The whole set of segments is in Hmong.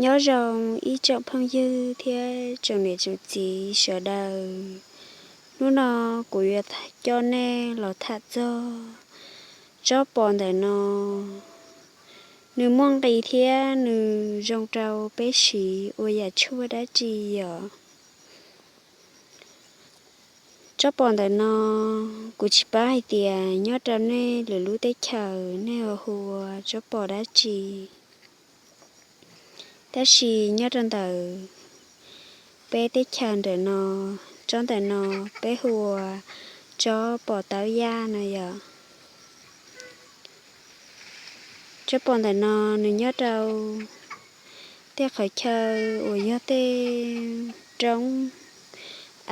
Nyob zoo ib tsoom phooj ywg thiab tsoom niam tsoom txiv sawv daws. Hnub no kuv yuav coj nej los tham txog tsob pos ntawm no, nws muaj nqis thiab nws zoo rau peb siv ua yam tshuaj dab tsi yom. Tsob pos ntawm no kuv tsis paub hais tias nyob rau nej lwm lub teb chaws nej ho hu ua tsob pos dab tsi, tab sis nyob rau ntawm peb teb chaws ntawm no, tsob ntawm no peb hu ua tsob pos tawb yaj no yom. Tsob pos ntawm no nws nyob rau tej qhov chaw uas yog tej roob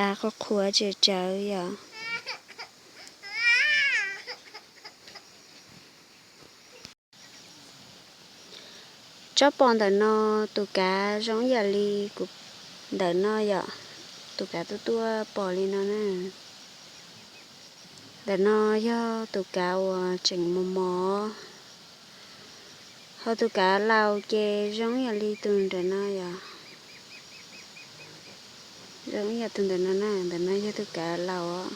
av qhuav qhuav tsawv tsawv yom. Tsob pos ntawm no tus kav zoo ib yam li kuv ntawm no yom, tus kav tuaj tuaj pos li no na. Ntawm no yog tus kav uas tseem mos mos, ho tus kav laus ces zoo ib yam li tus ntawm no yom. Zoo ib yam tus ntawm no na, ntawm no yog tus kav laus os.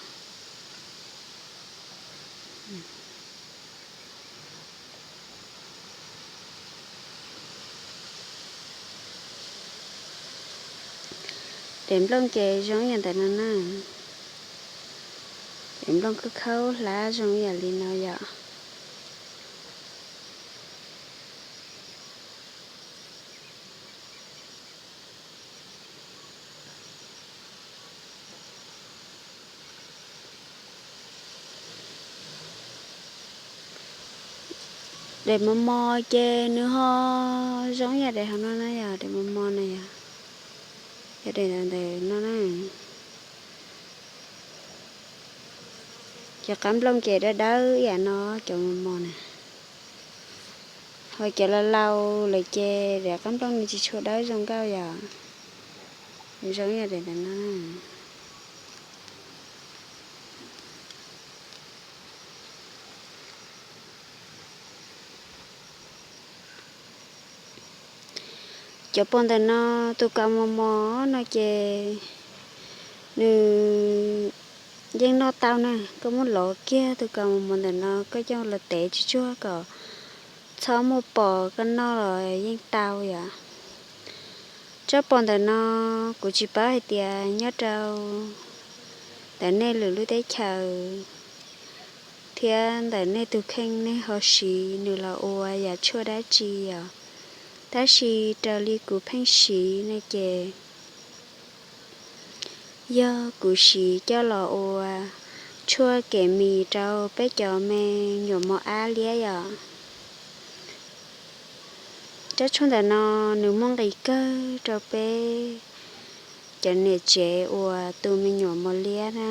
Daim nplooj ces zoo ib yam ntawm no na. Daim nplooj khaub khaub hlab zoo ib yam li no yom. Daim mos mos ces nws ho zoo ib yam daim hauv no na yom, daim mos mos na yom. Yog daim ntawm no na. Cov qab nplooj ces dawb dawb ib yam no, cov mos mos na. Ho cov laus laus lawm ces daim qab nplooj nws tsis tshua dawb zoo nkauj yom. Zoo ib yam daim ntawm no. Cov pos ntawm no, tus kav mos mos no ces nws yeej noj tau na. Koj muab lov kiag tus kav mos mos ntawm no, koj coj los tev tsuag tsuag kom txhob muaj pos koj noj los yeej tau yom. Tsob pos ntawm no kuv tsis paub hais tias nyob rau ntawm nej lwm lub teb chaws thiab ntawm nej tus kheej nej ho siv nws los ua yam tshuaj dab tsi yom. Tab sis raws li kuv pheej siv no ces yog kuv siv coj los ua tshuaj kev mis rau peb cov me nyuam mos ab liab yom. Tsob tshuaj ntawm no nws muaj nqis kawg rau peb cov niam tsev uas tu me nyuam mos liab na.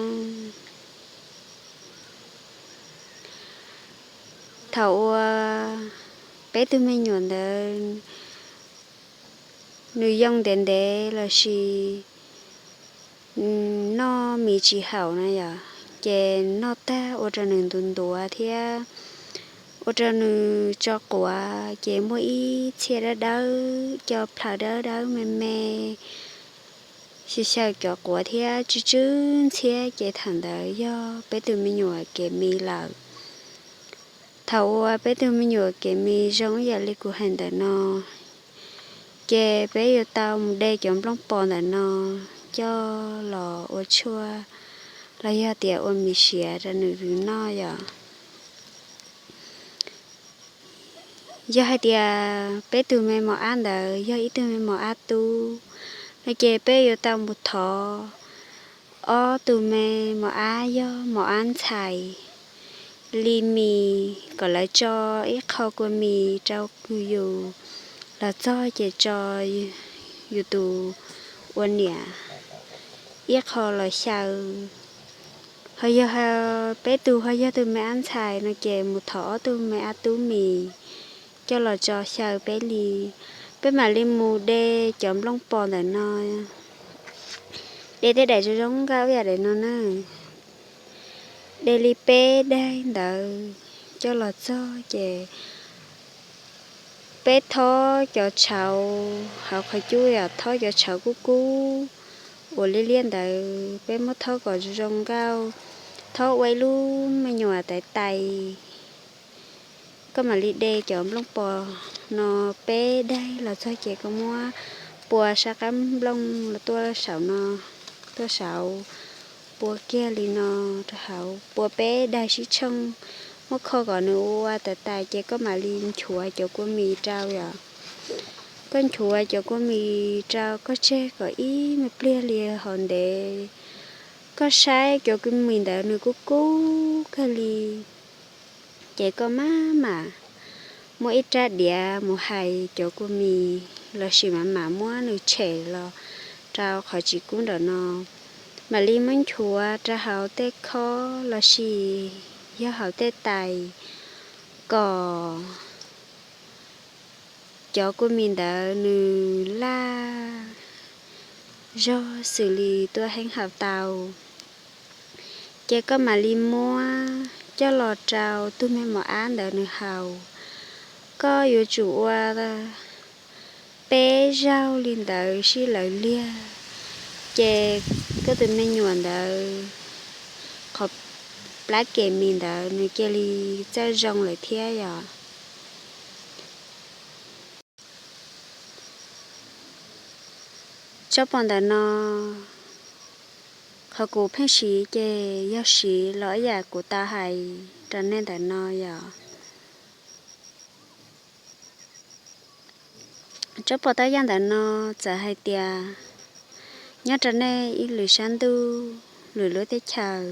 Thaum uas peb tug me nyuam ntawd nws yoo ntev ntev lossis noj mis tsis haum na yom, ces noj tag ua rau nws ntuav ntuav thiab ua rau nws tso quav, ces muaj ib txhia dawb dawb, cov plhaws dawb dawb me me, xyaw xyaw cov quav thiab tsw tsw ntxhiab, ces thaum ntawd yog peb tug me nyuam kev mis lawm. Thaum uas peb tug me nyuam kev mis zoo ib yam li kuv hais ntawm no, ces peb yuav tau mus de cov nplooj pos ntawm no coj los ua tshuaj los yog tias ua mis siav rau nws noj yom. Yog hais tias peb tug me mos ab ntawd yog ib tug me mos ab tub no ces peb yuav tau mus thov ob tug me mos ab yog mos ab ntxhais li mis kom lawv tso ib qho kua mis rau yus, los txog ces tso yus tus ua niam ib qho los xyaw. Ho yog peb tug ho yog tus me ab ntxhais no ces mus thov ob tug me ab tub mis coj los tso xyaw peb li. Peb mam li mus de cov nplooj pos ntawm no, de tej daim zoo zoo nkauj ib yam daim no na. De li peb daim ntawd coj los txog ces Peb thob cov tshauv hauv qhov cub, yog thob cov tshauv kub kub uas liab liab ntawd, peb muab thob kom zoo nkauj, thob ua ib lub me nyuam tais tais. Koj mam li de cov nplooj pos no peb daig los txog ces koj muab pua sab qab nplooj los tuaj saum no, tuaj saud, pua kiag li no rau hauv, pua peb daig sib tshooj, muab kho kom nws ua tais tais ces koj mam li nchuav cov kua mis rau yom. Koj nchuav cov kua mis rau, koj tseg kom ib me pliag li hov ntev, koj saib cov kua mis ntawd nws kub kub kawg li, ces koj mam mam muab ib rab diav mus hais cov kua mis lossis mam mam muab nws tshem los rau qhov tsis kub nraum no, mam li muab nchuav rau hauv tej khob lossis yog hauv tej tais kom cov kua mis ntawd nws laj zog xws li tuaj heev haus tau. Ces koj mam li muab coj los rau tus me mos ab ntawd nws haus. Koj yuav tsum ua peb zaug li ntawd sib law liag, ces koj tus me nyuam ntawd qhov plab kem mis ntawd nws cia li txawj zoo lawm thiab yom. Tsob pos ntawm no, qhov kuv pheej siv ces yog siv los ib yam kuv tau hais rau nej ntawm no yom. Tsob pos tab yaj ntawm no, txawm hais tias nyob rau nej ib lwm sab ntuj, lwm lub teb chaws,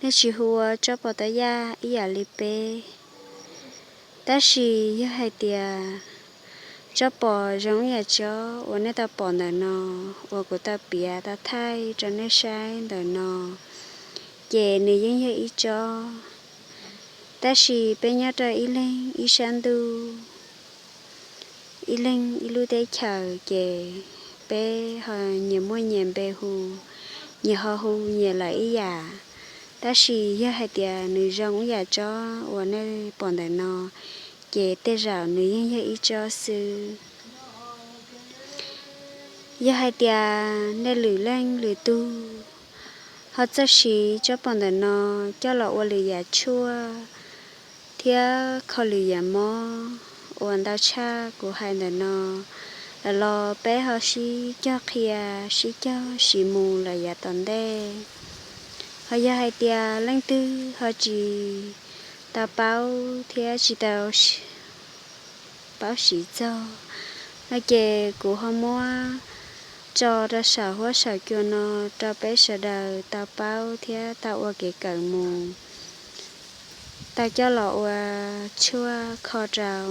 nej tsis hu ua tsob pos tab yaj ib yam li peb. Tab sis yog hais tias tsob pos zoo ib yam tsob uas nej tau pom ntawm no, uas kuv tau piav tau thaij rau nej saib ntawm no, ces nws yeej yog ib tsob. Tab sis peb nyob rau ib leeg ib sab ntuj, ib leeg ib lub teb chaws, ces peb ho nyias muaj nyias npe hu, nyias ho hu nyias lawm ib yam. Tab sis yog hais tias nws zoo ib yam tsob uas nej pom ntawm no, ces tej zaum nws yeej yog ib tsob xwb. Yog hais tias nej lwm leej lwm tug ho txawj siv tsob pos ntawm no coj los ua lwm yam tshuaj thiab kho lwm yam mob uas ntau tshaj kuv hais ntawm no, los peb ho sib cog qhia, sib cog siv mus lawm yav tom ntej. Ho yog hais tias leej twg ho tsis tau paub thiab tsis tau paub siv txog no, ces kuv ho muab tso rau saum huab saum cua no rau peb sawv daws tau paub thiab tau ua kev kawm mus, tau coj los ua tshuaj kho rau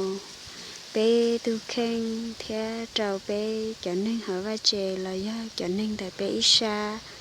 peb tus kheej thiab rau peb cov neeg hauv vaj tse los yog cov neeg ntawm peb ib sab.